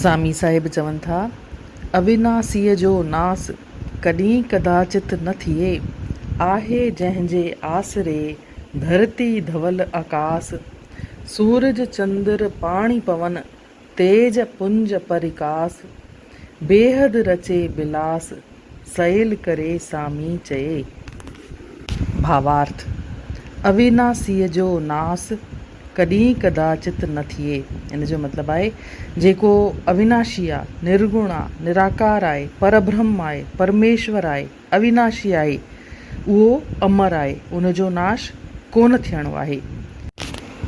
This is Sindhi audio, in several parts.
سامي صاحب چون ٿا، اويناسيء جو ناس ڪڏهين ڪداچت نه ٿئي، آهي جنهن جي آسري ڌرتي ڌول آڪاس، سورج چندر پاڻي پون، تيج پنج پرڪاس، بيحد رچي بلاس، سئيل ڪري سامي چئي. ڀاوارٿ، اويناسيء جو ناس ڪڏهين ڪداچت نه ٿئي. ان جو مطلب آهي، جيڪو اويناشي آ، نرگڻ آ، نراڪار آهي، پربرهم آهي، پرميشور آهي، اويناشي آهي، اهو امر آهي، ان جو ناش ڪونه ٿيڻو آهي.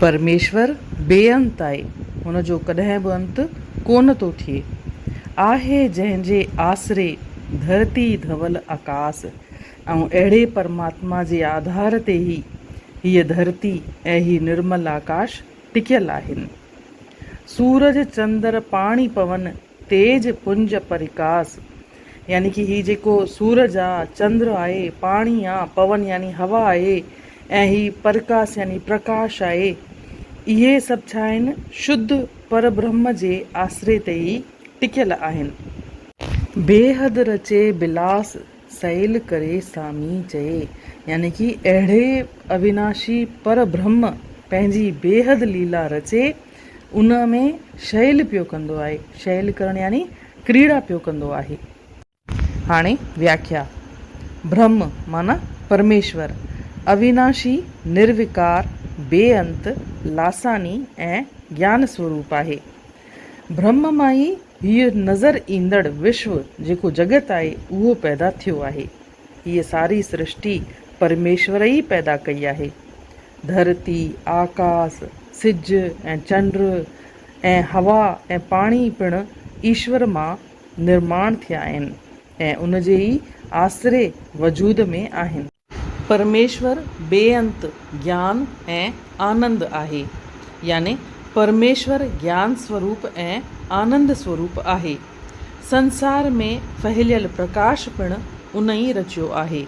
پرميشور بي انت آهي، هن جو ڪڏهن به انت ڪونه ٿو ٿئي. آهي جنهن جي آسري ڌرتي ڌول آڪاس ۽ اهڙي پرماتما جي آڌار تي ئي هيء ڌرتي ۽ هي نرمل آڪاش ٽڪيل آهن. سورج چندر پاڻي پون تيج پنج پرڪاس يعني ڪي هي جيڪو سورج آ، چندر آهي، پاڻي آ، پون يعني هوا آهي ۽ هي پرڪاس يعني پرڪاش آهي، اهي سڀ ڇا آهن؟ شڌ پربرهم جي آسري تي ئي ٽڪيل آهن. بيحد رچي بلاس سئيل ڪري سامي چئي يعني ڪي اهڙي اويناشي پربرهم پنهنجي بيحد ليلا رچي ان ۾ شيل پيو ڪندو آهي. شيل ڪرڻ يعني ڪريڙا پيو ڪندو آهي. هاڻي وياکيا، برهم معنيٰ پرميشور، اويناشي، نروڪار، بي انت، لاثاني ۽ گيان سوروپ آهي. برهم مان ئي هيء نظر ايندڙ وشو جيڪو جڳت آهي اهو پيدا ٿيو آهي. هيء ساري سرشٽي پرميشور ئي پيدا ڪئي آهي. ڌرتي، آڪاس، سج ۽ چنڊ ۽ هوا ۽ پاڻي پڻ ايشور مان نرماڻ ٿيا آهن ۽ ان جي ئي آسري وجود ۾ آهن. پرميشور بي انت گيان ۽ آنند آهي، يعني پرميشور گيان سوروپ ۽ آنند سوروپ آهي. سنسار ۾ ڦهليل پرڪاش پڻ ان ئي رچيو آهي.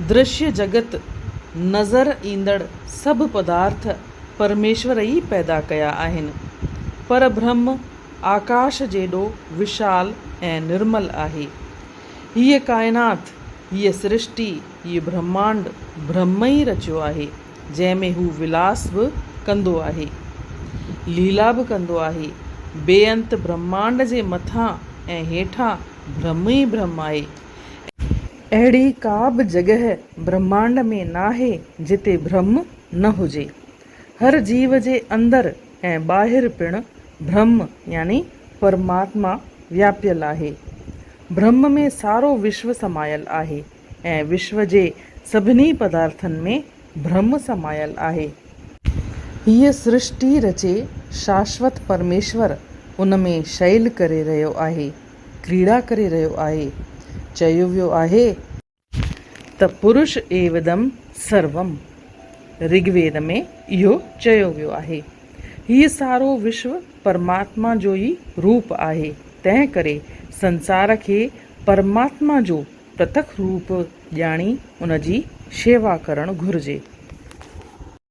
درشيه جڳت، نظر ايندڙ سڀ پدارٿ پرميشور ئي پيدا ڪيا آهن. پربرهم آڪاش جيڏو وشال ۽ نرمل آهي. هيء ڪائنات، هيء سرشٽي، هيء برهمانڊ برهم ئي رچيو آهي. جنهن ۾ هو ولاس به ڪندو آهي، ليلا به ڪندو آهي. بي انت برهمانڊ جي مٿان ۽ هيٺان برهم ئي برهم آهي. اهڙي ڪا به جڳهه برهمانڊ ۾ ناهي جتي برهم نه هجي. هر جيو جي اندر ۽ ٻاهر پڻ برهم يعني پرماتما وياپيل آهي. برهم ۾ سارو وشو سمايل آهي. ۽ وشو جي سڀني پدارٿن ۾ برهم سمايل آهي. هيء سرشٽي رچي شاشوت پرميشور ان ۾ شيل ڪري رهيو آهي، ڪريڙا ڪري رهيو آهي. چيو ويو آهي. ته پرش ايودم سروم. رگ ويد ۾ اهو چيو ويو آهي. هيء سارو وشو پرماتما جو ئي روپ آهي، تنهن ڪري سنسار کي پرماتما جو پرتک روپ ڄاڻي ان جي شيوا ڪرڻ گهرجي.